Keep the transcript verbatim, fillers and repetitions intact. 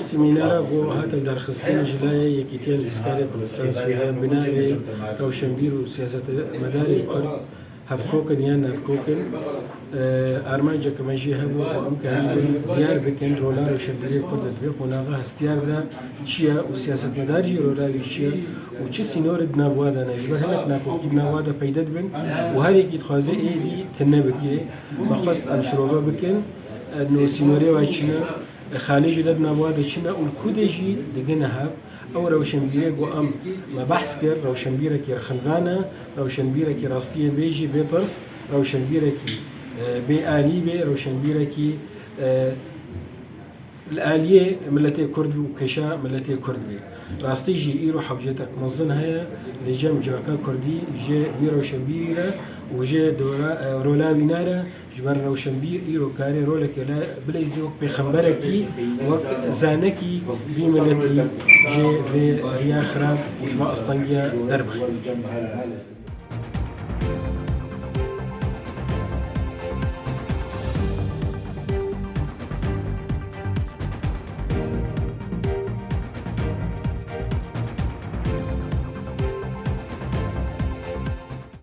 Semînara ku hate derxistin ji layê Yekîtiya Nivîskarê Kurdistan Sûriye bi navê Rewşenbîr û Siyasetmedarê Kurd hevkok in yan nevkok in. E, armanceke me jî hebû ku em karîbin diyar bikin rola rewşenbîrê Kurd di vê qonaxa hestiyar de çi ye û siyasetmedar jî rola wî çi ye û çi sînorî di nav wa de ne. Ji ber hinek nakokî di nav wa de peyde dibin û her yekî dixwaze êdî tune bike. Me xwest em şirove bikin, e, no sînorê wa çi ne. Xalê jî de di nav wa de çi ne û li ku de jî digine hev. Ew rewşenbîrê ku em me behs kir, rewşenbîrekî rixindane, rewşenbîrekî rastiyê bê jî bê tirs, rewşenbîrekî, e, bê alî bê, rewşenbîrekî, e, li aliyê miletê Kurd û kêşa miletê Kurd bê. Rastî jî îro hewcetek mezin heye li cem civaka Kurdî ji wî rewşenbîrî re û ji dora, e, rola wîna re. Ji ber rewşenbîr îro karê rolekê li bileyzê wek pêxemberekî, wek zanekî vî miletî ji vê riya xirab û ji va astengiya derbixe.